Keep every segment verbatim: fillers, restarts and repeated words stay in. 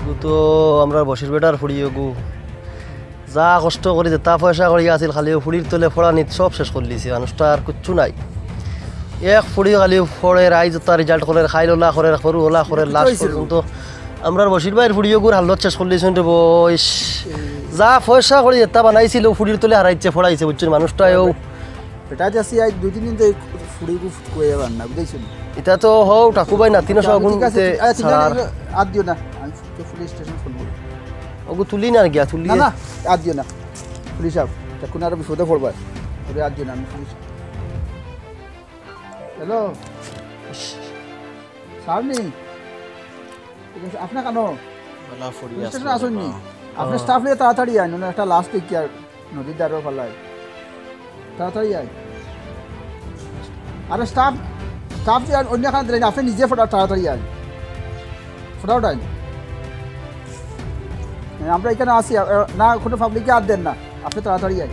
অগু তো আমরার বশির বেটার ফুড়ি অগু। যা কষ্ট করি, যেতা পয়সা করি আছিল, খালি অউ ফুড়ির তলে ফড়ানিত সব শেষ করিলিছে। মানুষটা আর কিচ্ছু নাই। এক ফুড়ি খালি ফড়ের, আইজ অতা result করের, খাইল অলা করের, খরু অলা করের, last পর্যন্ত আমরার বশির ভাইর ফুড়ি অগুর হালত শেষ করিলিছইন রে বইস। যা পয়সা করি যেতা বানাইছিল, ফুড়ির তলে হারাইছে, ফড়াইছে, বুঝছইন? মানুষটা অউ বেটা যাচ্ছি, আজ দুই তিন দিন তো এই ফুড়ি গু ফুট করে যাবার না, বুঝাইছো নি? ইতা তো হউ, ঠাকু ভাই নাতিন সহ আগুন ঠিক আছে, আচ্ছা, ঠিক আছে, ছাড়ার। আত দিও না, আমি তো পুলিশ স্টেশন ফোন করবো। অগু তুলি না গিয়া, তুলি। না, না, আত দিও না। পুলিশ সাহেব, এখন আরো বিপদে পড়বা। তোরে আত দিও না, আমি পুলিশ। হ্যালো। স্যার নি? ঠিক আছে, আপনি কেন? বালা ফুড়ি পুলিশ স্টেশন আসলো আসেননি? বাবা। আপনি ও। স্টাফ নিয়ে তাড়াতাড়ি আইন, ওনার একটা লাশ দেখি আর নদীর ধারও ফালাই। তাড়াতাড়ি আয়। আরে স্টাফ, স্টাফ যে আর অন্য খান দিলেন, আপনি নিজে ফটা তাড়াতাড়ি আয়। ফটাফট আয়। হ্যাঁ, আমরা এখানে আছি, আ, আ, না কোনো পাবলিকে আর দেন না। আপনি তাড়াতাড়ি আয়।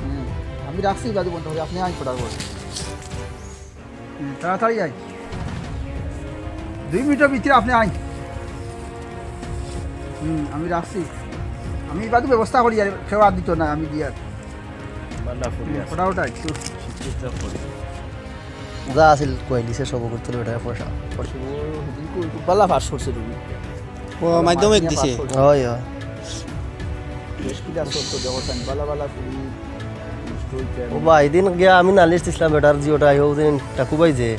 হ্যাঁ, আমি রাখছি গাড়ি বন্ধ করে, আপনি আয় ফটাফট। হুম, তাড়াতাড়ি আয়। দুই মিনিটের ভিতরে আপনি আইন। হুম, আমি রাখছি। আমি এবার ব্যবস্থা করি, আর কেউ আর দিত না, আমি দিয়ার। বালা ফুড়ি হুম, আছে। ফটাফট আয়। শিক্ষিত ফুড়ি। যা আছিল কইলি সে সব করতে বেটা পয়সা। পয়সা ও দিন কই, খুব বালা পাস করছে তুমি। ও, মাধ্যমিক দিছে। হয়, হয়। বেশ কিলা চলতো দেখো, তাই বালা বালা ফুড়ি, নষ্ট হইতে ও বা, এদিন গিয়া আমি নালিশ দিছিলাম বেটার জি ওটা, ও দিন টাকু ভাই যে,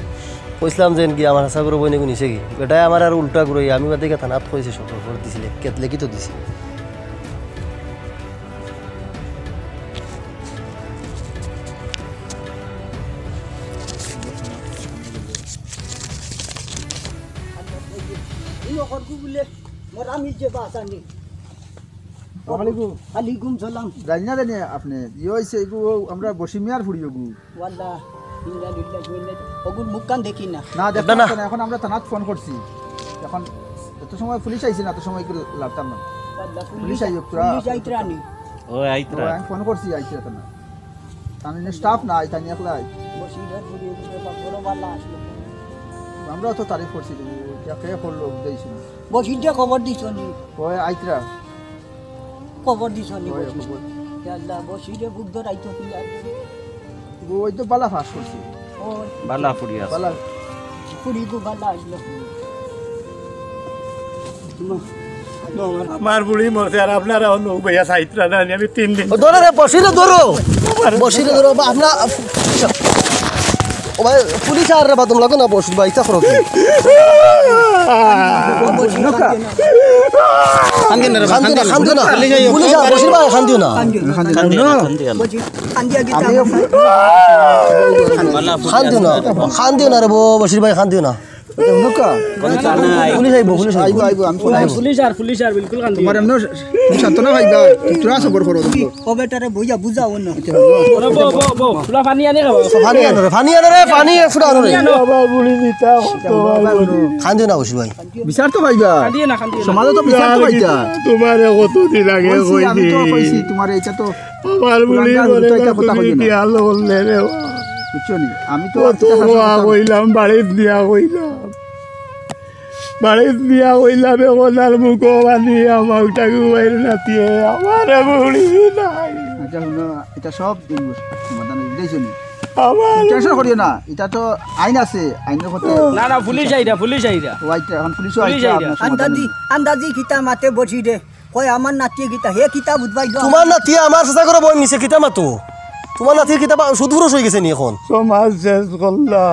কইছিলাম যে কি আমার হাসা করে বইনে নিছে কি? বেটায় আমার আর উল্টা করে, আমি বাদে গিয়া থানাত কইছে, সব খবর দিছিলে, কেত লেখি তো দিছি। মরা মিলছে বাস আনি। আসসালামু আলাইকুম। আলাইকুম সালাম। জানি না জানি আপনি, ইয়ে হইছে, এগু আমরা বসি মিয়ার ফুড়ি ওগু। ওয়াল্লাহ, ইন্না লিল্লাহি ওয়া ইন্না ইলাইহি। ওগুর মুখখান দেখি না। না, দেখতে না, না। পাচ্ছ না। এখন আমরা থানাত ফোন করছি। এখন যত সময় পুলিশ আইছে না, তত সময় একটু লাভতাম না। ওয়াল্লাহ, পুলিশ পুলিশ আই-, হোক, তোরা পুলিশ আইতরা নি। ও, আইতরা। ও, আমি ফোন করছি, আইছে তো না। তার মানে স্টাফ না, আইতা নি একলা আই। বসিরের ফুড়ি উপরে বা বড় বালা আসলো। আমরা তো তারিফ করছি, যে কে করলো, দেখছি না। বসিরটা খবর দিছ নি? ও, আইতরা। খবর দিছ নি ওই বসির? খবর। ইয়া আল্লাহ, বসিরে বুক ধরাইতো কি আর? ওই তো বালা পাস করছি। ও। বালা ফুড়ি আছে। বালা। ফুড়ি গো বালা আসলো। আমার বুড়ি মরছে আর আপনারা অন্য উপায়া চাইতরা না, আমি তিন দিন। ও, ধরো রে, বসিরে ধরো। বসিরে ধরো, বা আপনার ও ভাই, পুলিশ আর রে বাদম লাগো না, বসির ভাই, ইচ্ছা করো কি? কান্দিও না, কান্দিও না। পুলিশ আর বসির ভাই, কান্দিও না। কান্দিও না। কান্দিও না রে বো, বসির ভাই, কান্দিও না। পুলিশ আইবো, পুলিশ আইবো। আইবো, আইবো, আমি ফোন আইবো। পুলিশ আর, পুলিশ আর, বিলকুল কান্দিও তোমার না। এমন সান্ত্বনা পাইবা, তোরা সবর করো। ও বেটারে বইয়া বুঝাও না। ওরে বউ, বউ, বউ, ফুলা পানি আনে খাবো। পানি আনো রে, পানি আনো রে, পানি ফুটা আনো রে। পানি আনো। বাবা, বুড়ি দিতা, তোমার বুড়ি। কান্দিও না, বসির ভাই। বিচার তো পাইবা। কান্দিও না, কান্দিও না। সমাজে তো বিচার তো পাইতা। তোমারে কত দিন আগে কইছি, আমি তো কইছি। কইছি, তোমার এটা তো আমার বুড়ি পুরান গান বলে দুটো না, এটা কথা তুমি কইও না। বিয়া করলে রে। বুঝছো নি? আমি তো কত আর কিছু দোয়া কথা কইলাম, বাড়িত দিয়া কইলাম। বাড়িত দিয়া কইলাম, এখন আর মুখো পানি আমার টাকু ভাইর নাতিয়ে, আমার বুড়ি নাই। আচ্ছা, হুনো, এটা সব সমাধান হয়ে গেছে নি? আমার টেনশন করিও না, এটা তো আইন আছে, আইনের কথা। না, না, পুলিশ আইরা, পুলিশ আইরা। ও আইতরা, এখন পুলিশও পুলিশ আইতরা, আইরা। আপনার সমাধান আন্দাজি, হইবে। আন্দাজি কিতা মাতে বসিরে। কয় আমার নাতিয়ে কিতা, হে কিতা বুঝবাই গো। তোমার নাতিয়ে আমার চাচা করে বই নিছে, কিতা মাতো? তোমার নাতির কিতা বা-, সুদ ফুরুষ হয়ে গেছে নি এখন? সমাজ শেষ করলা।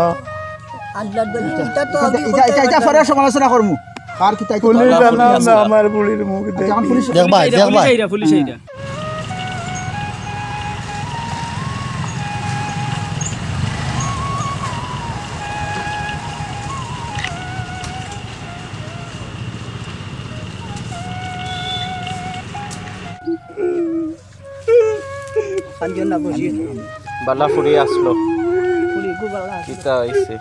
আল্লাহর দোহাই, এটা তো এটা, আমি এটা, এটা, এটা পরে সমালোচনা করমু। কার কিতা, এটা পুলিশ পরে আনাও না, আমার বুড়ির মুখ আচ্ছা, এখন দেখি। পুলিশ দেখ ভাই, পুলিশ দেখ ভাই। আইরা, পুলিশ আইরা। কান্দিও না, বসি। বালা ফুড়ি আসলো। ফুড়ি গু বালা আসলো। কিতা হইছে?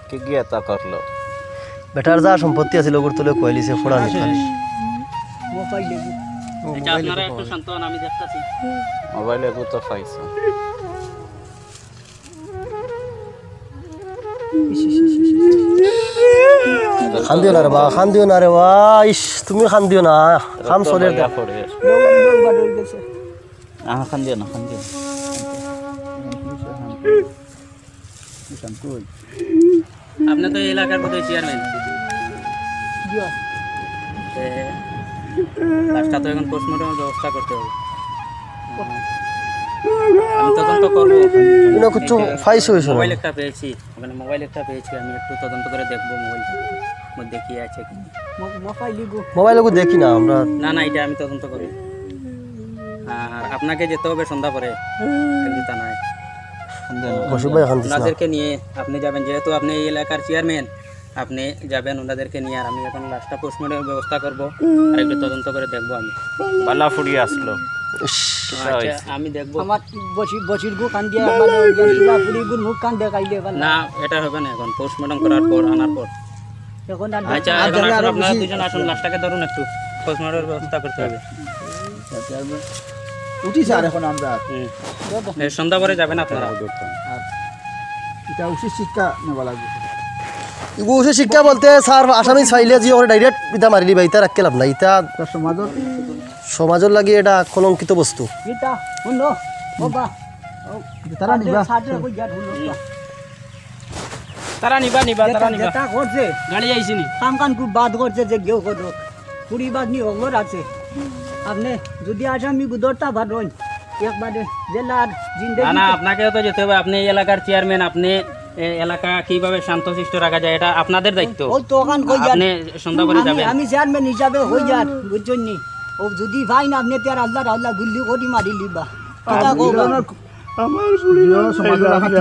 কি গিয়া তা করলো? বেটার যা সম্পত্তি আছিল, ওগুর তুলে কইলিছে, ফোড়া নিছে। মোবাইল লেবু। এটা আপনারা একটু শান্ত হন, আমি দেখতাছি। মোবাইল এগু তো পাইছো। কান্দিও না রে বা, কান্দিও না রে বা। ইস, তুমি কান্দিও না, কাম চলের তো। আহ, কান্দিও না, কান্দিও না। আপনি তো এই এলাকার বোধহয় চেয়ারম্যান। জি। এ, লাশটা তো এখন পোস্টমর্টমের ব্যবস্থা করতে হবে। আমি তদন্ত করবো। এটা কিছু এই যে ফাইস হয়েছে না? মোবাইল একটা পেয়েছি, ওখানে মোবাইল একটা পেয়েছি, আমি একটু তদন্ত করে দেখবো মোবাইলটার মধ্যে কি আছে কি নেই। মোবাইল ওগু দেখি না আমরা। না, না, এটা আমি তদন্ত করবো। আর আপনাকে যেতে হবে সন্ধ্যা পরে, একটু থানায়। বসু ভাই, এখন দিস না। ওনাদেরকে নিয়ে আপনি যাবেন, যেহেতু আপনি এই এলাকার চেয়ারম্যান, আপনি যাবেন ওনাদেরকে নিয়ে। আর আমি এখন লাশটা পোস্টমর্টমের ব্যবস্থা করব, আর একটু তদন্ত করে দেখবো আমি। বালা ফুড়ি আসলো। ইস। আচ্ছা, আমি দেখবো। আমার বসির, বসির গু কান দিয়ে, মানে, ওই যে পুরা ফুড়ি গুর মুখ কান দেখাইলে বালা। না, এটা হবে না, এখন পোস্টমর্টম করার পর, আনার পর। এখন আর আচ্ছা, আর এখন তাহলে আসুন, আরো আপনারা বেশি দুজন আসুন, লাশটাকে ধরুন একটু, পোস্টমর্টমের ব্যবস্থা করতে হবে। উঠি স্যার, এখন আমরা। হুম। এ, সন্ধ্যা পরে যাবেন আপনারা। আর এটা উচিত শিক্ষা নেওয়া লাগবে। এগু উচিত শিক্ষা বলতে স্যার, আসামি চাইলে যে ওরে ডাইরেক্ট ইটা মারিলি বা, ইটা রাখতে লাভ নাই। ইটা তার সমাজর সমাজর লাগি এটা কলঙ্কিত বস্তু। ইটা হুনো, বাবা। তারা নিবা। তারা নিবা, নিবা, তারা যেটা, নিবা। যেটা করছে, গাড়ি আইছে নি? কাম কান খুব বাদ করছে যে কেউ করুক। কুড়ি বাদ নি খবর আছে। আপনি যদি আসামি গুদরটা বাদ হইন, একবারে জেলার জিন্দেগি না, না, তো আপনাকেও তো যেতে হবে। আপনি এই এলাকার চেয়ারম্যান, আপনি এ, এলাকা কিভাবে শান্তশিষ্ট রাখা যায়, এটা আপনাদের দায়িত্ব। ওই তো ওখান কই যান। আপনি সন্ধ্যা পরে আমি, যাবেন। আমি চেয়ারম্যান হিসাবে হই যান, বুঝছেন নি? ও যদি পাই না, আপনি তো আর আল্লাহ, আল্লাহ গুল্লি করি মারি লিবা। কথা কও না। আমার বুড়ি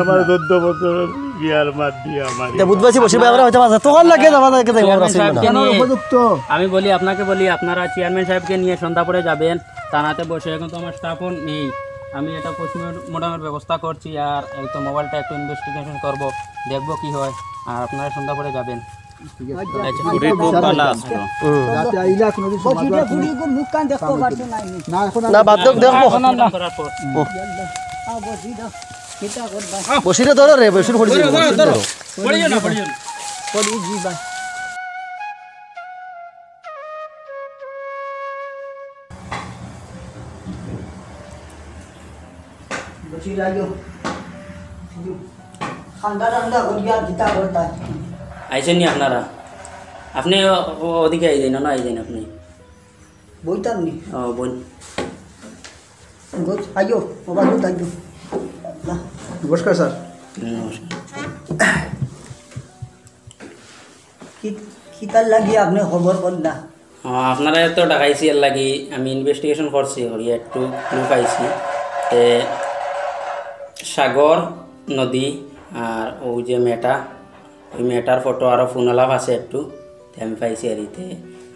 আমার চোদ্দ বছর বিয়ার মাত দিয়ে আমার এটা বুধবাসী বসে ভাই, আমরা হয়তো মাঝে তখন লাগে, যাওয়া লাগে, যাই আমরা চেয়ারম্যান সাহেবকে নিয়ে উপযুক্ত। আমি বলি, আপনাকে বলি, আপনারা চেয়ারম্যান সাহেবকে নিয়ে সন্ধ্যা পরে যাবেন থানাতে বসে। এখন তো আমার স্টাফও নেই, আমি এটা পোস্টমর্টমের ব্যবস্থা করছি। আর এই তো মোবাইলটা একটু ইনভেস্টিগেশন করব, দেখবো কি হয়। আর আপনারা সন্ধ্যা পরে যাবেন। ঠিক আছে। আচ্ছা, খুবই খুব ভালো আসলো। হুম। যাতে আইলা কোনোদিন সমাজ বসিরে আর কোনো বুড়ি গো মুখ কান দেখতে পারছো না নি। না, এখন না, বাদ দেও, দেখবো। না, না, না। করার পর। হুম। আ, বসি দাও। কিতা করবা? বসিরে ধরো রে, বসির পড়ি যাবে, বসিরে ধরো। পড়িও না, পড়িও না। পড়ি জি ভাই। বসি লাগিও। ঠান্ডা ঠান্ডা করিয়া কিতা করতা। আইছেন নি আপনারা? আপনি ও-, ও-, ওদিকে আই যাইন, না আই যাইন আপনি? বইতাম নি। ও, বইন। গো, আইও, বাবা, গো, আইও। নমস্কার, স্যার। নমস্কার। কি, কিতার লাগি আপনি খবর কর না? ও, আপনারা তো ডাকাইছি, এর লাগি আমি ইনভেস্টিগেশন করছি, করিয়া একটু ক্লু পাইছি। তে সাগর নদী আর ওই যে মেয়েটা, ওই মেয়েটার ফটো আরও ফোন আলাপ আছে একটু, তে আমি পাইছি আর ইতে।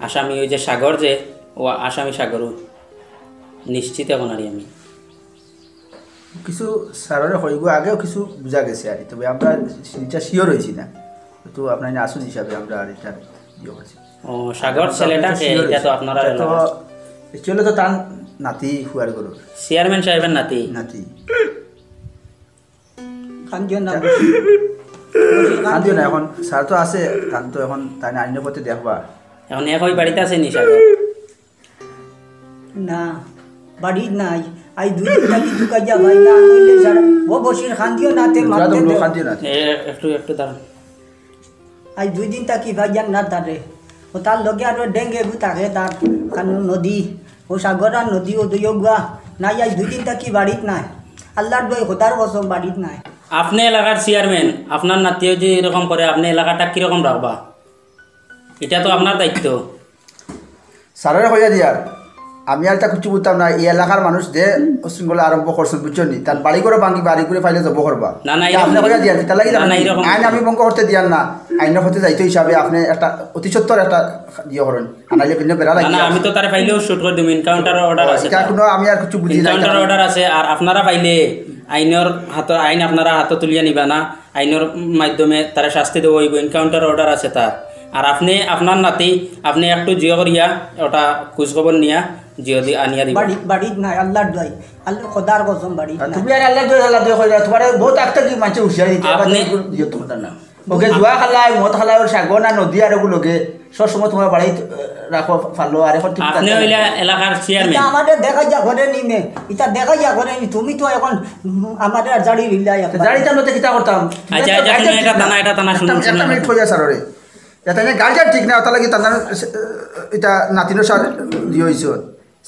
আসামি ওই যে সাগর যে, ও আসামি সাগরও নিশ্চিত এখন আর আমি। কিছু স্যাররে কইব, আগেও কিছু বুঝা গেছে আর কি, তবে আমরা জিনিসটা শিওর হইছি না। তো আপনার আসুন হিসাবে আমরা আর এটা ইয়ে করছি। ও, সাগর আমরা তো ছেলেটা কে? Sure এটা তো হইছি। আপনারা এটা তো এলাকা। Actually তো তার নাতি হুয়ার গরুর। চেয়ারম্যান সাহেবের নাতি? নাতি। কান্দিও না। কান্দিও না, এখন স্যার তো আছে, তান তো এখন তাই না আইনের পথে দেখবা। এখন এক ওই বাড়িতে আছে নি সাগর? না, বাড়িত নাই। আই দুই দিন থাকি তুকাইয়া ভাই না, নইলে সারা ও বসির কান্দিও না, তে মারতে দাঁড়াও, দে। কান্দিও না। এ, একটু, একটু দাঁড়ান। আই দুই দিন থাকি ভাইজান না তারে। ও তার লগে আরো ডেঙ্গে গু থাকে, তার কারণ নদী, ও সাগর আর নদী, ও দুইও গুয়া। নাই, আই দুই দিন থাকি বাড়িত নাই। আল্লাহর দোয়াই, খোদার কসম, বাড়িত নাই। আপনি এলাকার চেয়ারম্যান, আপনার নাতিয়ে যে এরকম করে, আপনি এলাকাটা কিরকম রাখবা? এটা তো আপনার দায়িত্ব। স্যাররে কইয়া দিয়ার, আমি আর তা কিচ্ছু বুঝতাম না। এই এলাকার মানুষ যে উশৃঙ্খলা আরম্ভ করছেন, বুঝছেন নি? তার বাড়ি করে ভাঙি, বাড়ি করে ফাইলে জব করবা। না, না, তা আপনি এরকম কইয়া দিয়ার, কিতা লাগি না, না, জানেন? এরকম আইন আমি ভঙ্গ করতে দিয়ার না। আইনের পথে যাইতে হিসাবে আপনি একটা অতি সত্বর একটা ইয়ে করেন। আনাইলে ভিন্ন বেড়া না, না, লাগিয়া আমি আছে। তো তারে ফাইলেও শুট করে দিমু, এনকাউন্টার অর্ডার আছে এটা তার। কোনো আমি আর কিছু বুঝি না, এনকাউন্টার এটা অর্ডার আছে, আর আপনারা ফাইলে আইনের হাতে, আইন আপনারা হাতে তুলিয়া নিবা না। আইনের মাধ্যমে তারা শাস্তি দেওয়া হইব, এনকাউন্টার অর্ডার আছে তার। আর আপনি, আপনার নাতি, আপনি একটু জিও করিয়া ওটা খোঁজ খবর নিয়া জিও দি-, আনিয়া দিবা। বাড়ি, বাড়িত নাই, আল্লাহর দোয়াই, আল্লাহ খোদার কসম, বাড়িত আর নাই। তুমি আর আল্লাহর দোয়াই, আল্লাহর দোয়াই কইরা, তোমার বহুত আগ থাকি মানষে হুঁশিয়ারি দিতে, আপনি এবার তো ইয়ে তো হতা না। ওকে জুয়া খেলায়, মদ খেলায়, ওর সাগর না নদী আর ওগুলো লগে সব সময় তোমার বাড়িত, আহ, রাখো, ফালো, আর এখন ঠিক আপনি আছে। হইলা এলাকার চেয়ারম্যান। ইটা আমাদের দেখা যা করে নি মে, ইটা দেখা যা করে নি, তুমি তো এখন, উম, আমাদের আর জাড়ি লিল্লা এখন। জাড়ি তো আমরা তো কিতা করতাম? আচ্ছা, আচ্ছা, শুনো, এটা থানা, এটা থানা, শুনুন, একটা, শুনুন। একটা মিনিট হইয়া স্যার রে। এটা নিয়ে গার্জিয়ান ঠিক না, তাহলে কি তার নাম, আহ, এটা নাতিনো স্যার দিয়ে হইছে।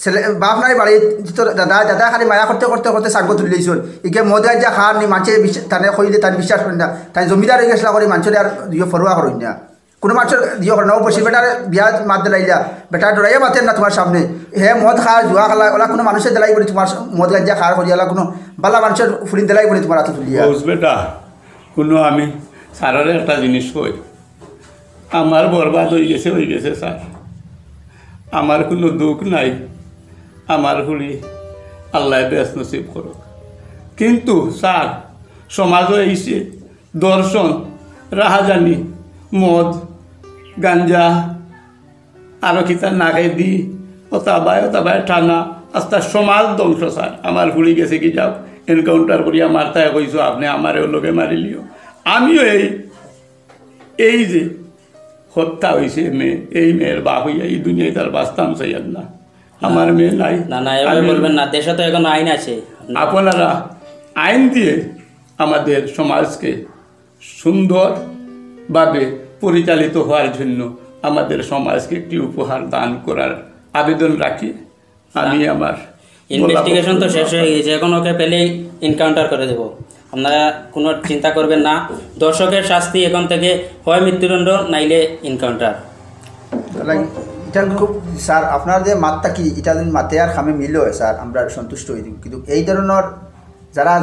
ছেলে, বাপ নাই বাড়ি, তো দাদা, দাদা খালি মায়া করতে, করতে, করতে সাগো তুলিলেইছইন। ইগে মদ গাঞ্জা খার নি, মানষে বিশ-, তানে কইলে তান বিশ্বাস করে না। তাই জমিদার হয়ে গেছলা করি মানষরে আর দিও ফরোয়া করইন না। কোনো মানষর দিও করে না। ও বসি বেটার বিয়া মাত দিলাইলা, বেটা ডরাইয়া মাতের না তোমার সামনে। হে মদ খার, জুয়া খেলা, ওলা কোনো মানুষে দিলাই বলি তোমার মদ গাঞ্জা খার করিয়ালা কোনো বালা মানষর ফুরিন দিলাই বলি তোমার হাতে তুলিয়া। বুঝ বেটা, কোনো আমি সারারে একটা জিনিস কই, আমার বরবাদ হয়ে গেছে, হয়ে গেছে স্যার। আমার কোনো দুঃখ নাই, আমার ফুড়ি আল্লাহ বেশ নসিব করুক। কিন্তু স্যার, সমাজও এইছে দর্শন, রাহাজানি, মদ, গাঞ্জা, আরো কিতা নাকেদি, ওতা বায়, ওতা বায় টানা, আস্তা সমাজ ধ্বংস স্যার। আমার ফুড়ি গেছে কি যাও, এনকাউন্টার করিয়া মারতায় কইছো, আপনি আমারেও লগে মারিলিও। আমিও এই, এই যে হত্যা হইছে মেয়ে, এই মেয়ের বাপ হইয়া এই দুনিয়ায় তার বাঁচতাম চাইয়ার না। আমার মেয়ে নাই। না, না, এভাবে আমি বলবেন না, দেশে তো এখন আইন আছে। আপনারা আইন দিয়ে আমাদের সমাজকে সুন্দরভাবে পরিচালিত হওয়ার জন্য আমাদের সমাজকে একটি উপহার দান করার আবেদন রাখি। আমি আমার ইনভেস্টিগেশন তো শেষ হয়ে গেছে, এখন ওকে পেলেই এনকাউন্টার করে দেব। আপনারা কোনো চিন্তা করবেন না। দর্শকের শাস্তি এখন থেকে হয় মৃত্যুদণ্ড, নাইলে এনকাউন্টার। তাহলে এটা খুব, স্যার, আপনার যে মাতটা কি, এটা যদি মাতে আর কামে মিল হয়, স্যার, আমরা সন্তুষ্ট হয়ে দিব। কিন্তু এই ধরনের যারা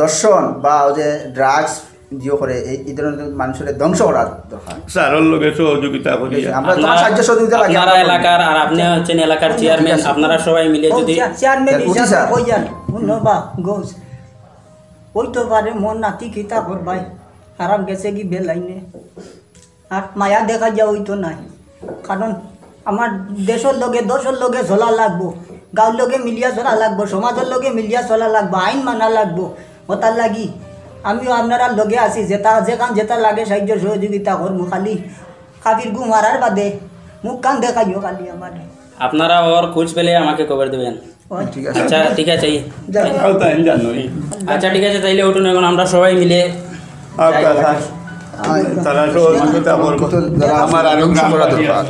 দর্শন বা ওই যে ড্রাগস দিও করে, এই, এই ধরনের মানুষের ধ্বংস করার দরকার। স্যারর লগে সহযোগিতা করি। ঠিক আছে, আমরা তোমার আপনারা, সাহায্য সহযোগিতা লাগে আপনারা আমরা। এলাকার, আর আপনি হচ্ছেন এলাকার ও, ঠিক চেয়ারম্যান, আছে। আপনারা সবাই মিলে ও, যদি চেয়ার-, চেয়ারম্যান উঠি, হিসাবে স্যার। কইয়ান, হুনো বা, গোস। ওই তো পারে মোর নাতি কিতা করবায়, হারাম গেছে কি বেলাইনে। আর মায়া দেখা যা ওই তো নাই। কারণ আমার দেশর লগে, দশর লগে চলা লাগবো, গাঁওর লগে মিলিয়া চলা লাগবো, সমাজর লগে মিলিয়া চলা লাগবো, আইন মানা লাগবো। ওটার লাগি আমিও আপনারার লগে আছি, যেটা, যেখান যেটা লাগে সাহায্য সহযোগিতা করমু। খালি কাবির গু মারার বাদে মুখ কান দেখাইও খালি আমার। আপনারা ওর খোঁজ পেলে আমাকে খবর দিবেন। ওই। ঠিক আছে। আচ্ছা, ঠিক আছে। যাও। আচ্ছা, ঠিক আছে, তাইলে উঠুন, এখন আমরা সবাই মিলে আচ্ছা, যাই। আচ্ছা। তারা সহযোগিতা করবো। তো যারা আমার আরো ধ্বংস করা দরকার।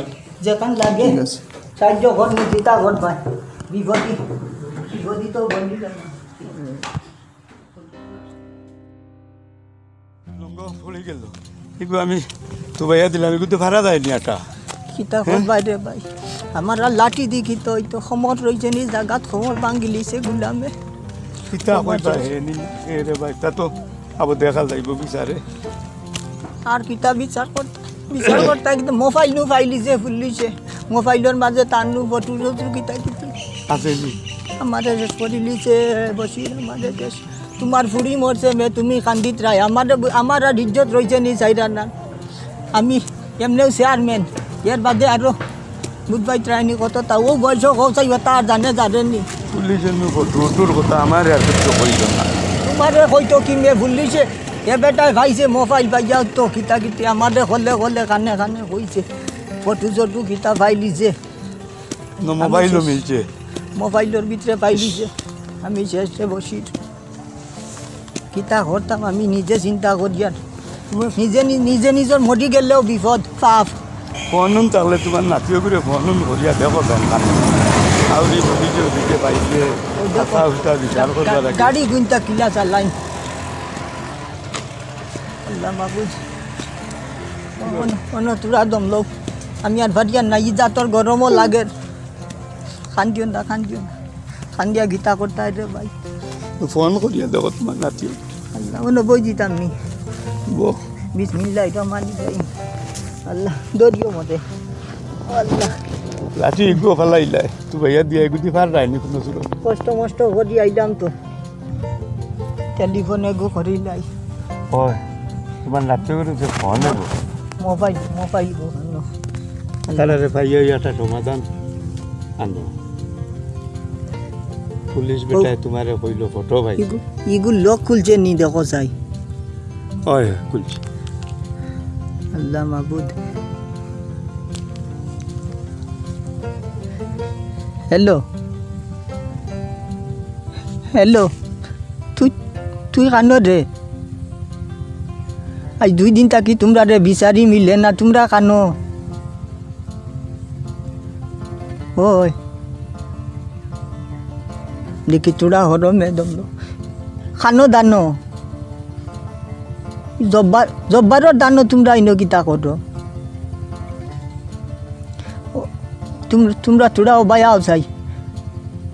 যেখান লাগে ঠিক আছে। সাহায্য করমু, চিন্তা করবায়। বিপদী, বিপদী তো বলি যাবো। লঙ্গ পড়ি গেল। এগু আমি তুবাইয়া দিলাম, এগু তো ফারা যায়নি আটা। কিতা হ্যাঁ? করবায় রে ভাই? আমার আর লাঠি দি কিতা অইতো, খমর রইছে নি জাগাত, খমর ভাঙ্গিলিছে গুলামে। কিতা খমর কইবা রইছে। হে নি, এ রে ভাই, তা তো আবার দেখা যাইব বিচারে। আর কিতা বিচার করতা? বিচার করতা কিন্তু মোবাইল নু পাইলিছে পুলিশে। মোবাইলর মাঝে তার নু ফটো টটো কিতা কিতা। আছে নি? আমারে শেষ করিলিছে, বসির আমারে শেষ। তোমার ফুড়ি মরছে মে, তুমি কান্দিত রায়। আমার, আমার আর ইজ্জত রইছে নি চাইরা না। আমি এমনেও চেয়ারম্যান, এর বাদে আরো বুধবাই ত্রাইনি কত তা ও বয়স হোক চাইবা তার জানে জানে নি। পুলিশে নু ফটো টটোর কথা আমার আর কিছু কইল না। তোমারে কইতো কি মে পুলিশে, এ বেটায় পাইছে মোবাইল পাইয়া তো কিতা কিতি আমারে কলে কলে কানে কানে কইছে। ফটো চটো কিতা পাইলিছে। ন আমি মোবাইলও শেষ। মিলছে। মোবাইলর ভিতরে পাইলিছে। আমি শেষে বসির। কিতা করতাম আমি নিজে চিন্তা করিয়ার। নিজে নি-, নিজে নিজর মরি গেলেও বিপদ, পাপ। ফোন উন তাহলে তোমার নাতিও করে ফোন উন করিয়া দেখো কেন কানে। আউরি বলিছে ওদিকে বাইরে ওই দেখো, হাতা হুতা বিচার করবা গা-, লাগে। গাড়ি গুনতা কিলা চালাইন। আল্লাহ মাবুদ। অন, অন তুরা দম লও। আমি আর ফারিয়ার না, ই জাতর গরমও লাগের। কান্দিও না, কান্দিও না। কান্দিয়া গীতা করতায় রে ভাই। ফোন করিয়া দেখো তোমার নাতি। আল্লাহ, অনো বই দিতাম নি। বো। বিসমিল্লাহির রহমানির রহিম। আল্লাহ, দরিও মতে। আল্লাহ। লাঠি এগু ফালাইলাই। তুই ভাইয়া দিয়া এগুদি ফার রায়নি কোনো সুরত। কষ্ট মষ্ট করি আইলাম তো। টেলিফোন এগু করিলাই। ওই, তোমার নাতি করে যে ফোন এগু। মোবাইল, মোবাইল গো, আনো। তাহলে রে ভাই, এই একটা সমাধান আনো। পুলিশ ও। বেটায় তোমারে কইলো ফটো ভাই। ইগু, ইগু লক খুলছে নি দেখো চাই। ওই, খুলছে। আল্লাহ মাবুদ। হ্যালো, হ্যালো, তুই, তুই কানো রে? আজ দুই দিন থাকি তুমরারে বিচারি মিলে না, তুমরা কানো? ওই, দেখি তোরা হরমে দমলো। কানো দানো। জব্বার, জব্বারর দানো তুমরা ইনো কিতা করো? ও, তুম-, তুমরা তোরা ও ভাই আও চাই।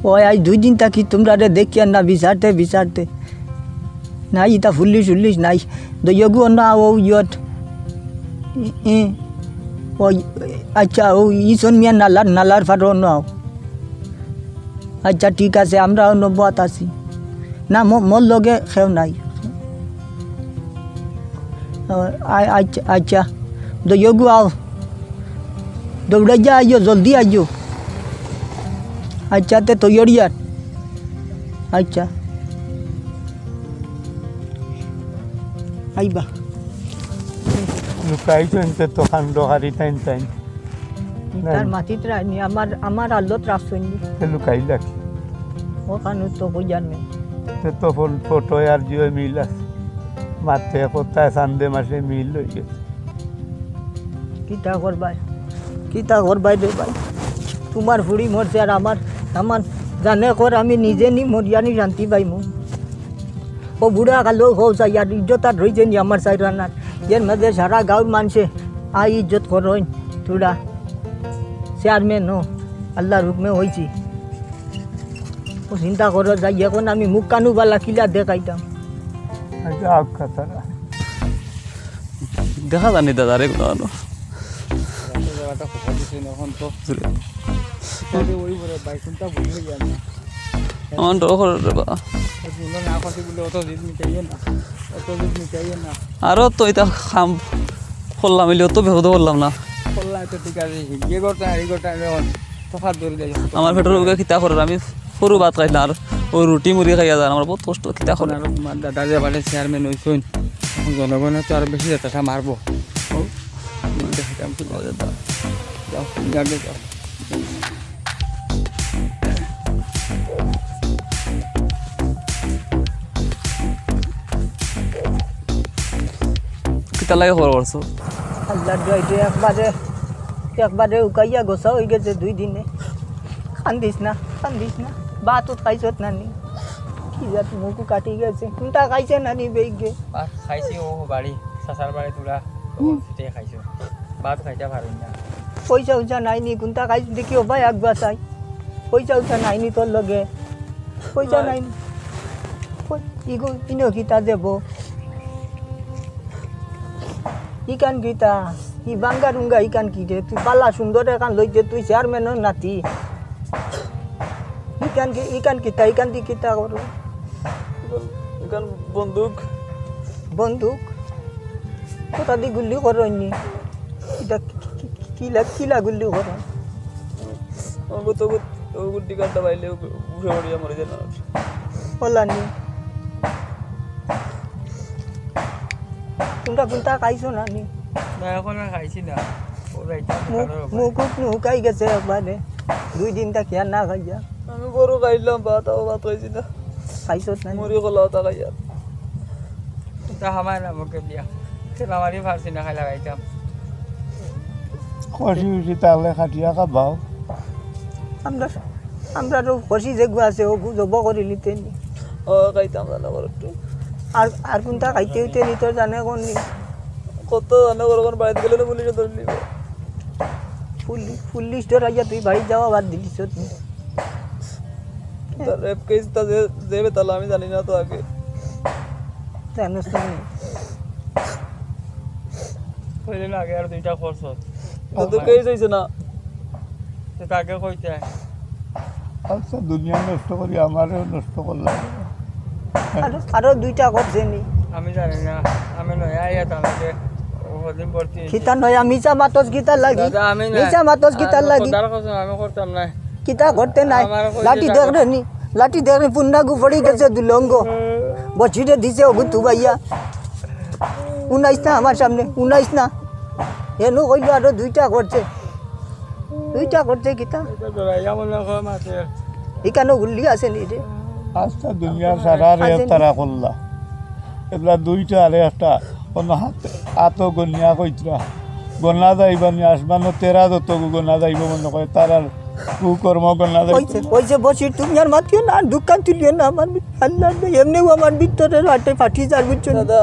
ওই আজ দুই দিন থাকি তুমরারে দেখিয়ার না বিচারতে, বিচারতে। নাই, ইতা পুলিশ উল্লিশ নাই। দইয়গু অন্য আও, ও ইয়ত। ই, ই। ও, আচ্ছা, ও ইসন মিয়া নালার, নালার ফাটো অন্য আও। আচ্ছা, ঠিক আছে, আমরা অন্য বত আছি। না, মো-, মোর লগে কেউ নাই। ও, আ-, আচ্ছা, আচ্ছা। দইয়গু আও। দৌড়াইয়া আইও, জলদি আইও। আচ্ছা, তে তৈয়ারি আর। আচ্ছা। আইবা। লুকাইছইন তে তো কাণ্ডকারী টাইন টাইন। তার মাতিত রায়নি, আমার, আমার আল্লত রাখছইন নি। তে লুকাইলা কি? ও কানু তো কই জানে। তে তো ফল-, ফটো আর জিও মিল আছে। মাতে কোথায় চান্দে মাসে মিল হয়ে গেছে। কিতা করবায়? কিতা করবায় রে ভাই? তোমার ফুড়ি মরছে আর আমার, আমার জানে কর আমি নিজে নি মরিয়ানি শান্তি পাইমু। ও বুড়া কালো হো চাই আর ইজ্জত আর রইছে নি আমার চাইর আনার। এর মাঝে সারা গাঁওর মানষে আই ইজ্জত করইন। তোরা চেয়ারম্যান ও আল্লাহর হুকুমে হইছি। ও চিন্তা করো যাই, এখন আমি মুখ কানু বালা কিলা দেখাইতাম। আচ্ছা, আউক্কা তারা। দেখা যানি দাদারে কোনো আনো। জায়গাটা খোকা দিছে না, এখন তো। জুড়ে। তাহলে ওই বলে ভাই, কোনটা ভুল হয়ে যায় না। আমার ডর করে রে বা। ওই বললো না, করতে বললে অত জিদ মিটাইও না, অত জিদ মিটাইও না। আরো তো এটা কাম করলাম, এলে অত বেহুদা করলাম না। করলাম তো ঠিক আছে, গিয়ে করতে আর এই করতে আমি এখন তফাত ধরে যাই। আমার পেটর রোগে কিতা করার, আমি সরু ভাত খাইলাম আর ও রুটি মুড়ি খাইয়া যার, আমার বহুত কষ্ট, কিতা করে। আর তোমার দাদা যে বাড়ির চেয়ারম্যান হইছইন, এখন জনগণে তো আরো বেশি যাতাটা মারবো। ও, দেখাইতাম কি ও দাদা। যাও, যাও, যাও। কিতা লাগে খবর করছো? আল্লাহর দোয়াই দে একবারে, একবারে উকাইয়া গোসা হয়ে গেছে দুই দিনে। কান্দিস না, কান্দিস না। ভাত উত খাইছত না নি? কি জাত মুখ কাটি গেছে। কোনটা খাইছে না নি বেগে? ভাত খাইছি ও বাড়ি, চাচার বাড়ি তোরা, তখন সেটাই খাইছো। ভাত খাইতে পারুন না। পয়সা উচা নাই নি, কোনটা খাইছ দেখি ও ভাই একবার চাই। পয়সা উচা নাই নি তোর লগে? পয়সা নাই। নাই নি। কই, ইগো, ইনো কিতা দেব? ইকান কিতা? ই বাঙ্গা রুঙ্গা ইকান কি রে? তুই বালা সুন্দর এখান লইতে তুই চেয়ারম্যানর নাতি। ইকান কি, ইকান কিতা? ইকান দি কিতা করো? ইকান বন্দুক। বন্দুক? কোথা দি গুল্লি করো নি? ইটা কি, কি, কি, কিলা, কিলা গুল্লি করো? আমার তো, তো গুড্ডি কাটা পাইলে উঠে পড়িয়া মরে যায় না। ওলা নি। তোমরা কোনটা খাইছো না নি? না, এখন আর খাইছি না। ও যাইতে হবে মুখ, কারোর ওখানে। মুখ উখ নুকাই গেছে একবারে। দুই দিন থাকি আর না খাইয়া। আমি গরু খাইলাম, ভাত, ও ভাত খাইছি না। খাইছত না নি? মুড়ি কলা ওটা খাইয়া। তা হামায় না মুখে দিয়া। খেলা মারি পারছি না, খাইলা খাইতাম। খুশি খুশি তাহলে খাটিয়া খাবাও। আমরা, আমরা তো খুশি যেগু আছে, ওগু জব করি নিতে নি। ও, খাইতাম না, না, করে একটু। আর, আর কোনটা খাইতে হইতে নি তোর জানে কোন নি? কত জানে করে কোন বাড়িতে গেলে তো পুলিশে ধরে নিবে। পুলি-, পুলিশ ধরাইয়া তুই বাড়ি যাওয়া বাদ দিলিস তুই। তা রেপ কেস তা যে, যে বেতাল আমি জানি না তো আগে। জানোস না নি? কইলে না আগে আর দুইটা করছো। তো তো কেস হইছে না। তো তাকে কইতে। আচ্ছা, দুনিয়া নষ্ট করি, আমারেও নষ্ট করলাম। আরো, আরো দুইটা করছে নি? আমি জানি না, আমি নয়া আইয়া তার লগে ও হদিন ভর্তি হইছি। কিতা নয়া, মিছা মাতস কিতা লাগি? দাদা, আমি না। মিছা মাতস কিতা আর লাগি? খোদার কসম, আমি করতাম না। কিতা করতে নাই? আমার কইছে লাঠি টাকা। দেখ রে নি, লাঠি দেখ রে, পুন্নাগু পড়ি গেছে দুলঙ্গ। বছিরে দিছে ওগু তুবাইয়া। উনাইস না আমার সামনে, উনাইস না। এনু কইলো আরো দুইটা করছে। দুইটা করছে কিতা? ইখানো গুল্লি আছে নি রে? আস্তা দুনিয়ার সারারে আছে নি? তারা করলা। এবলা দুইটা আরে একটা, অন্য হাত, আতো গনিয়া কইতরা। গনা যাইবা নি, আসমানো তেরা যত গনা যাইবো মনে করে, তারার কুকর্ম গনা যাইতো কইছে, না। কইছে, "বসির, তুমি আর মাতিও না, আর দুকান তুলিও না আমার।" আল্লাহ, এমনেউ আমার ভিতরে রাতে ফাটি যার, বুঝছো নি? দাদা,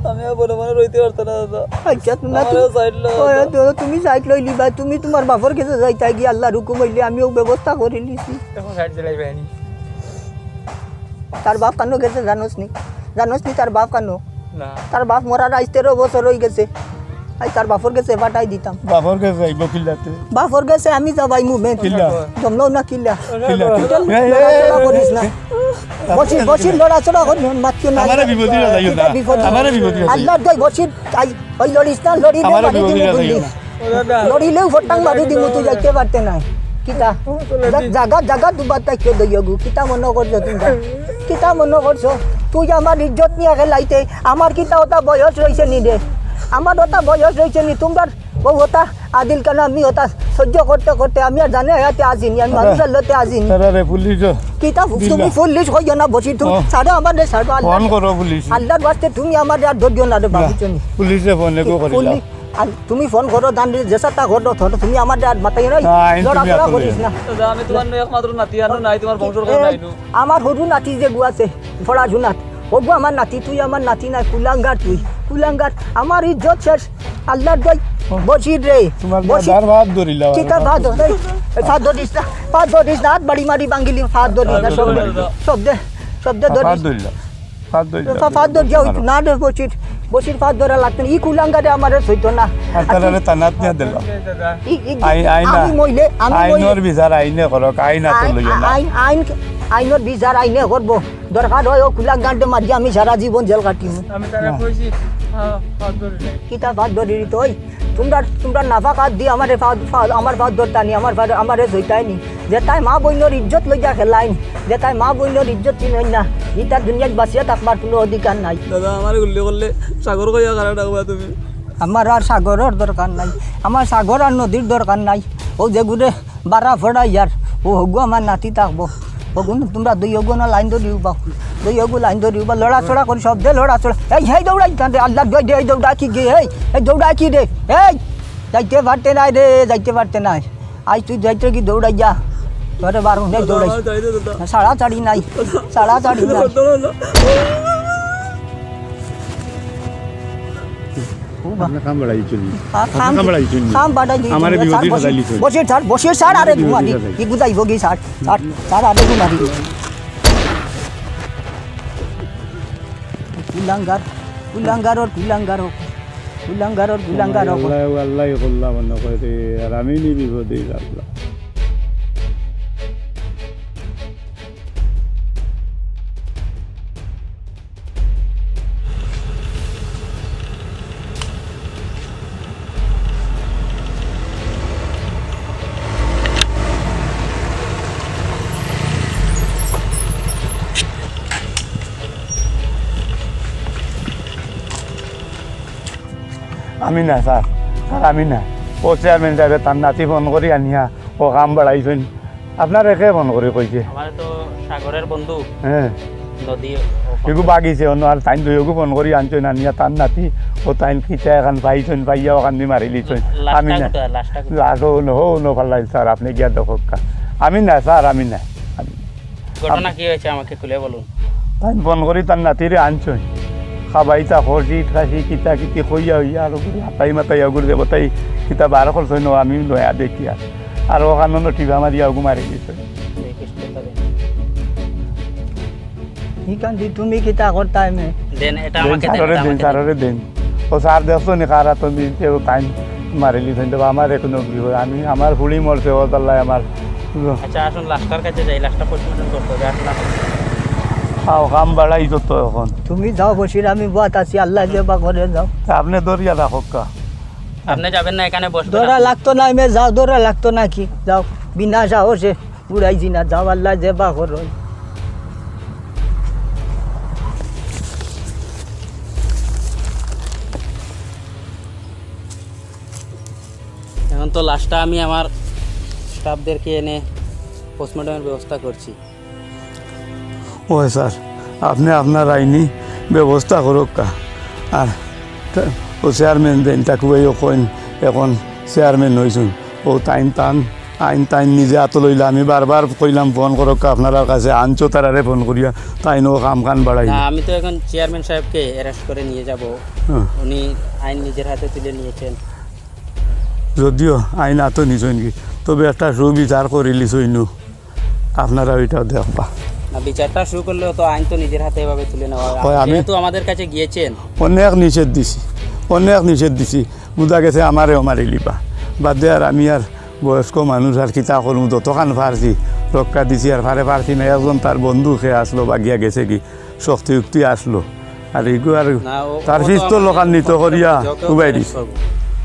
আমি আর বড় মনে রইতে পারতাম না, দাদা। আচ্ছা, না, আমারও তুমি, side লও, ওরা দাদা। তো তুমি side লই লিবা, তুমি তুমার বাপর গেছে যাইতায় গি, আল্লাহর হুকুম অইলে আমিও ব্যবস্থা করি নিছি। এখন side দিলাই বাইনি। তার বাপ কানো গেছে জানোস নি? জানোস নি তার বাপ কানো? না। তার বাপ মরার আইজ তেরো বছর অই গেছে। আইজ তার বাপর গেছে পাঠাই দিতাম। বাপর গেছে যাইবো কিল্লাতে? বাপর গেছে আমি যাবাই মুভমেন্ট। কিল্লা? জমলাও না কিল্লা। কিল্লা? কিল্লা? কিল্লা? এই, এই, এই, লড়াচড়া করিস না। এই, এই। বসির, বসির, লড়াচড়া করিস না, মাতিও না। আমারে বিপদে না যাইও না। এটা বিপদ। আমারে বিপদে না যাইও। আল্লাহর দোহাই বসির, আই, ওই লড়িস না, লড়িলে আমারে মারি বিপদে দিমু না গুলি। যাইও না। লড়িলেও ফটাং মারি দিমু, তুই যাইতে পারতে নাই। কিতা? জা-, জাগা, জাগা দুবার তাই কেউ দইয়া গু। কিতা মনে করছো তুমি? কিতা মনে করছো? তুই আমার ইজ্জত নিয়া খেলাইতে, আমার কিতা ওটা বয়স রইছে নি রে? আমার ওটা বয়স রইছে নি? তুমরার ও ওটা আদিল কেন আমি ওটা সহ্য করতে করতে আমি আর জানে হায়াতে আসিনি, আমি মানুষের লতে আসিনি। তারা রে পুলিশ। কিতা ফু-, তুমি পুলিশ কইও না, বসি তুমি। ও। ছাড়ো আমার রে, ছাড়ো আল্লাহ। ফোন করো পুলিশ। আল্লাহর ওয়াস্তে তুমি আমার আর ধরিও না রে বাবু, না, চুনি। পুলিশে ফোন এগো করিলা। পুলিশ, আর তুমি ফোন করো, জান রে, যেসাতা করো, ধরো, তুমি আমার আর মাথায় নাই। না, আইন তুমি লড়াচড়া আতো করিস লইও না। না। দাদা, আমি তোমার একমাত্র নাতি, আনো নাই, তোমার বংশর কথা এ, নাই নু। আমার হুরু নাতি যে গু আছে, পড়াশোনাত, ওগু আমার নাতি, তুই আমার নাতি না, কুলাঙ্গার তুই, কুলাঙ্গার, আমার ইজ্জত শেষ। আল্লাহর দোহাই, ও, বসির রে, তোমার বসির। দাদার ভাত ধরিলাম। কিতা ভাত ধর-, এই, এই ভাত ধরিস না, ভাত ধরিস না, হাত বাড়ি মারি ভাঙ্গিলি, ভাত ধরিস না, ভাত সব, ধরিস না। সব দে, সব দে ভাত ধরিস। ধরিলাম। ভাত ধরিলাম। ফা-, ভাত ধর যাও, মারো। না রে বসির, বসির ভাত ধরা লাগতো না, ই কুলাঙ্গারে আমারে সইতো না। আর তাহলে থানাত নিয়া দিলাম। ই, ই, আইন, আইন না। আমি মইলে, আমি মইলে। আইনর বিচার আইনে করক, আইন আতো আইন, লইও না। আইন, আইন, আইনর বিচার আইনে করবো। দরকার হয় ও কুলাঙ্গাররে মারি আমি সারা জীবন জেল কাটিমু। আমি তারে না। কইছি, হ্যাঁ, ভাত ধরি নাই। কিতা ভাত ধরি নি তুই? তোমরা, তোমরা নাফাকাত দি আমারে ফা-, ফা-, আমার ভাত ধরতা নি, আমার ভাত, আমারে সইতায় নি। যেতায় মা বইনর ইজ্জত লইয়া খেলাইন, যেতায় মা বইনর ইজ্জত চিনইন না, ইতা দুনিয়াত বাঁচিয়া থাকবার কুনু অধিকার নাই। দাদা, আমারে গুল্লি করলে সাগর কইয়া কারে ডাকবা তুমি? আমার আর সাগরর দরকার নাই, আমার সাগর আর নদীর দরকার নাই। ও যেগুরে বারা ফড়া ইয়ার, ও হগু আমার নাতি থাকবো। হগু তোমরা দুইওগু না লাইন ধরি উবাও, দুইওগু লাইন ধরি উবাও, লড়াচড়া করি সব দে লড়াচড়া। এই, হেই দৌড়াই কান্দে, আল্লাহর দোহাই দে, এই দৌড়া কি গে, এই, এই দৌড়া কি রে, এই, যাইতে পারতে নাই রে, যাইতে পারতে নাই। আইজ তুই যাইতে কি দৌড়াই যা, তোরে বারো নেই দৌড়াই। দাদা, যাই দে, দাদা। ছাড়াছাড়ি নাই, ছাড়াছাড়ি নাই। দাদা, দাদা। ও বা। আপনি কাম বাড়াই চলি। আ, আপনি কাম, কাম বাড়াই চলি। কাম বাড়াই চলি। আমারে স্যার, বিপদে বসির, ফেলাইলি চলি। বসির স্যার, বসির স্যার, আরে আমারে বিপদে ঘুমারি। ফেলাইলি। কি বুঝাইব কি স্যার? স্যার, স্যার, আরে ঘুমারি। কুলাঙ্গার, কুলাঙ্গার ওর কুলাঙ্গার হোক। কুলাঙ্গার ওর কুলাঙ্গার হোক। আল্লাহ, আল্লাহ, আল্লাহ, মনে করে, আর আমি নি বিপদে আল্লাহ। আমি না, স্যার, স্যার, আমি না। ও চেয়ারম্যান সাহেবে তার নাতি ফোন করি আনিয়া ও কাম বাড়াইছইন। আপনারে কে ফোন করি কইছে? আমারে তো সাগরের বন্ধু। হ্যাঁ। নদী ও এগু বাগিছে অন্য আর তাইন দুইগু ফোন করি আনছইন আনিয়া তার নাতি ও তাইন কিতা এখান পাইছইন পাইয়া ওখান দি মারি লিছইন। লাশটা আমি না। কোথায়? লাশটা কোথায়? লাশ ও ন-, ও ন ফালাই স্যার, আপনি গিয়া দেখউক্কা। আমি না স্যার, আমি না। আমি ঘটনা কি হয়েছে আমাকে খুলে বলুন। তাইন ফোন করি তার নাতিরে আনছইন। খাবাইতা খসি খাসি কিতা কিতি কইয়া হইয়া আর ওগুলি হাতাই মাতাই ওগুলি দেবতাই কিতা বার করছইন, আমি নয়া দেখিয়া। আর ওখানো টিপা মারিয়া ওগু মারি দিছে। ইখান দি তুমি কিতা করতায় মে? দেন, এটা দেন, আমাকে দেন, স্যাররে এটা দেন, আমাকে দেন। স্যাররে দেন। ও স্যার দেখছো নি কারা তো দিন, কেউ তাইন মারিলি তাইন তো আমার কোনো কি হয়? আমি, আমার ফুড়ি মরছে, ও তাল্লাই আমার। আচ্ছা, আসুন লাশটার কাছে যাই, লাশটা postmortem করতে হবে, আসুন, আসুন। আও, কাম বাড়াই তো, তো এখন। তুমি যাও বসির, আমি বওয়াত আছি, আল্লাহ যে বা করে যাও। তা আপনি দরিয়া রাখউক্কা। আপনি যাবেন না, এখানে বসবেন দৌড়া আপনি। লাগতো না, মে যাও, দৌড়া লাগতো না কি? যাও, বিনা সাহসে উড়াইছি না, যাও, আল্লাহ যে বা করো। তো লাশটা আমি আমার স্টাফদেরকে এনে পোস্টমর্টমের ব্যবস্থা করছি। ওই স্যার, আপনে আপনার আইনি ব্যবস্থা করউক্কা। আর তা-, ও চেয়ারম্যান যেইন, তাকু ভাইও কইন, এখন চেয়ারম্যান অইছইন। ও তাইন তান আইন তাইন নিজে আতো লইলা। আমি বারবার কইলাম ফোন করউক্কা আপনারার কাছে, আনছো তারারে ফোন করিয়া, তাইন ও কাম কান বাড়াই। না, আমি তো এখন চেয়ারম্যান সাহেবকে অ্যারেস্ট করে নিয়ে যাব। হ্যাঁ। উনি আইন নিজের হাতে তুলে নিয়েছেন। যদিও আইন আতো নিছইন কি, তবে একটা সুবিচার করিলিছইন নু। আপনারা ওইটা দেখবা। না, বিচারটা শুরু করলেও তো আইন তো নিজের হাতে এভাবে তুলে নেওয়া হয়। হয়, আমি যেহেতু আমাদের কাছে গিয়েছেন। অনেক নিষেধ দিছি, অনেক নিষেধ দিছি। বুঝা গেছে আমারেও মারিলিবা। বাদে আর আমি আর বয়স্ক মানুষ আর কিতা করমু, যতখান পারছি রক্ষা দিছি, আর পারে পারছি না। একজন তার বন্ধু সে আসলো, বাগিয়া গেছে কি, শক্তি উক্তি আসলো। আর এইগু আর না, ও, তার ও তো পিস্তল আমাদের লোকান নিত করিয়া যে কেউ উবাই অ্যারেস্ট দিছে। করবো।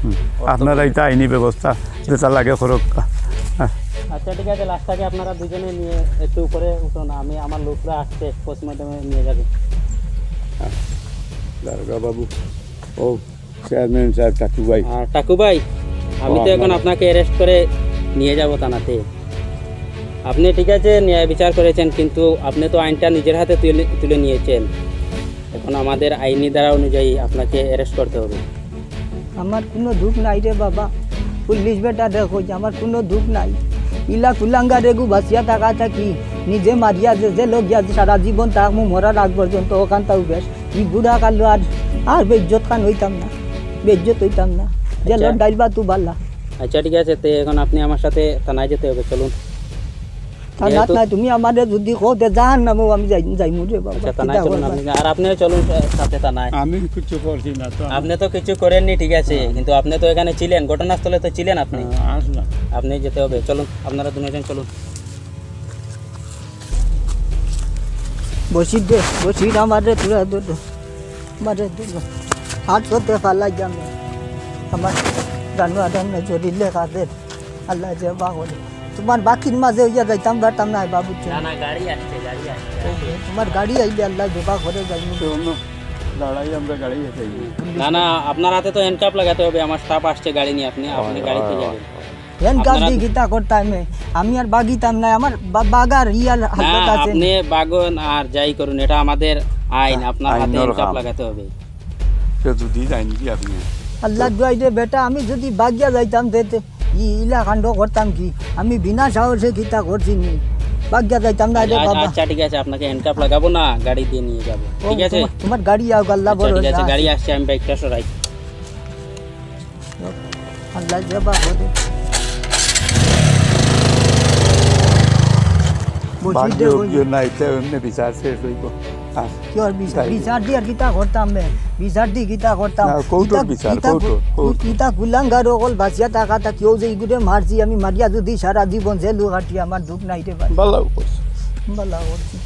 হুম। ও তো আপনারা এটা আইনি ব্যবস্থা যেটা লাগে করউক্কা। হ্যাঁ। আচ্ছা, ঠিক আছে, লাশটাকে আপনারা দুজনে নিয়ে একটু উপরে উঠুন, আমি আমার লোকরা আসছে, পোস্টমর্টমে নিয়ে যাবে। হ্যাঁ। দারোগা বাবু, ও চেয়ারম্যান সাহেব, টাকু ভাই। আর টাকু ভাই, আমি ও, তো এখন আপনারা আপনাকে অ্যারেস্ট করে নিয়ে যাব থানাতে। আপনি ঠিক আছে, ন্যায় বিচার করেছেন, কিন্তু আপনি তো আইনটা নিজের হাতে তুলে, তুলে নিয়েছেন। এখন আমাদের আইনি ধারা অনুযায়ী আপনাকে অ্যারেস্ট করতে হবে। আমার কুনু দুখ নাই রে বাবা, পুলিশ বেটারে কইয়া আমার কুনু দুখ নাই। ইলা কুলাঙ্গারেগু বাঁচিয়া থাকা থাকি, নিজে মারিয়া যে, যে লগিয়া সারা জীবন থাকমু, মরার আগ পর্যন্ত অখানতাউ বেশ। ই বুড়া কালো আর, আর বেইজ্জত খান অইতাম না, বেইজ্জত অইতাম না। জেলর আচ্ছা। ডাইল ভাতউ বালা। আচ্ছা, ঠিক আছে, তে এখন আপনি আমার সাথে থানায় যেতে হবে, চলুন। থানাত যেহেতু নাই, তুমি আমারে যুদি কও, তে জাহান্নামেও আমি যাই-, যাইমু রে বাবা। আচ্ছা, থানায় কিতা চলুন করবা? আপনি, আর আপনিও চলুন সা-, সাথে থানায়। আমি কিছু করছি না তো। আপনি তো কিছু করেননি, ঠিক আছে, হ্যাঁ। কিন্তু আপনি তো এখানে ছিলেন, ঘটনাস্থলে তো ছিলেন আপনি। হ্যাঁ, আসলাম। আপনি যেতে হবে, চলুন, আপনারা দুজন চলুন। বসির দে, বসির আমারে তোরা দে, দে। আমারে দে, দে। হাত করতে পারলাই যাম না। আমার জানো আদাম না জড়িলে কাদের। আল্লাহ যে বা করে। তোমার বাকির মাঝে অইয়া যাইতাম পারতাম না, বাবু। না, না, গাড়ি আসছে, গাড়ি আসছে। তোমার গাড়ি আইলে আল্লাহ যে বা করে যাইমু। তো অন্য দাঁড়াই, আমরা গাড়ি যাই। না, না, আপনার হাতে তো হ্যান্ডকাফ লাগাতে হবে। আমার স্টাফ আসছে গাড়ি নিয়ে, আপনি, আপনি হয়, গাড়িতে হয়, যাবেন। হয়, হয়। হ্যান্ডকাফ আপনারা দিয়ে কিতা করতাম? আমি আর বাগিতাম না, আমার বা-, বাগার ইয়ার না, হালত আছে। আপনি বাগন আর যাই করুন, এটা আমাদের আইন, হ্যাঁ, আপনার হাতে আইনর হ্যান্ডকাফ কাম। লাগাতে হবে। সে যদি যাইনি কি আপনি? আল্লাহ দোয়াই রে বেটা, আমি যদি বাগিয়া যাইতাম, তে, তে, ই-, ইলা কাণ্ড করতাম কি? আমি বিনা সাহসে কিতা করছি নি? বাগিয়া যাইতাম না রে আচ্ছা, বাবা। আচ্ছা, ঠিক আছে, আপনাকে হ্যান্ডকাফ লাগাবো না, গাড়ি দিয়ে নিয়ে যাবো, ও, ঠিক আছে? তোমার, তোমার গাড়ি আউক, আল্লাহ আচ্ছা, ঠিক ভরসা আছে, আছে। গাড়ি আসছে, আমি বাইকটা সরাই। আল্লাহ যে বা করে। বসির বাদ দে দিও, ওই। দিও না, এটা এমনি বিচার শেষ হইব। আর কি আর বিচার? তাই। বিচার দিয়ে আর কিতা করতাম বে? বিচার দিয়ে কিতা করতাম? না, কৌটোর ইতা, বিচার, ইতা কৌটোর, কু-, কৌটোর। ইতা কুলাঙ্গার অকল বাঁচিয়া থাকা তা কেউ যে ইগুরে মারছি, আমি মারিয়া যদি সারা জীবন জেলও কাটি, আমার দুখ নাই রে ভাই। বালাও করছো। বালাও করছি।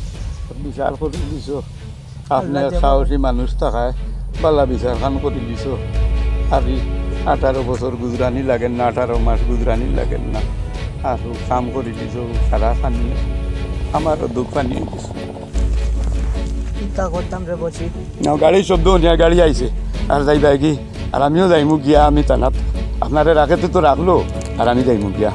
বিচার করে দিছো। আপনি আল্লাহ এক যেমন সাহসী মানুষ থাকায় বালা বিচার খান করে দিছো। আর এই আঠারো বছর গুজরানি লাগের না, আঠারো মাস গুজরানি লাগের না। আর কাম করে দিছো, সারা খানি আমারও দুখ পানি হয়ে গেছে। কিতা করতাম রে বসি? না, গাড়ির শব্দ শুনিয়া গাড়ি আইছে। আর যাইবা কি? আর আমিও যাইমু গিয়া, আমি থানাত। আপনারে রাখেতে তো রাখলো, আর আমি যাইমু গিয়া।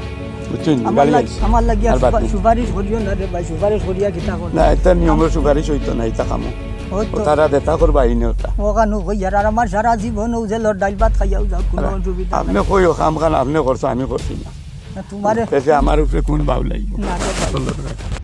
বুঝছেন? আমার গাড়ি লাগ-, আইছে। আমার লাগিয়া আর বাদ সুপা-, নেই। সুপারিশ করিও না রে ভাই, সুপারিশ করিয়া কিতা করতাম? না, এটা নিয়মর সুপারিশ হইতো না, এটা কামো। হয়তো। ও তারা যেটা করবা, এই নিয়ে ওটা। ও কানু কই আর, আর আমার সারা জীবন ও জেলর ডাইল ভাত খাইয়াও যাও, কোনো আর অসুবিধা নাই। আপনি কইও, কাম খান আপনি করছো, আমি করছি না। না, তোমারে এতে আমার উপরে কোন বাউ লাগবে? না রে ভাই।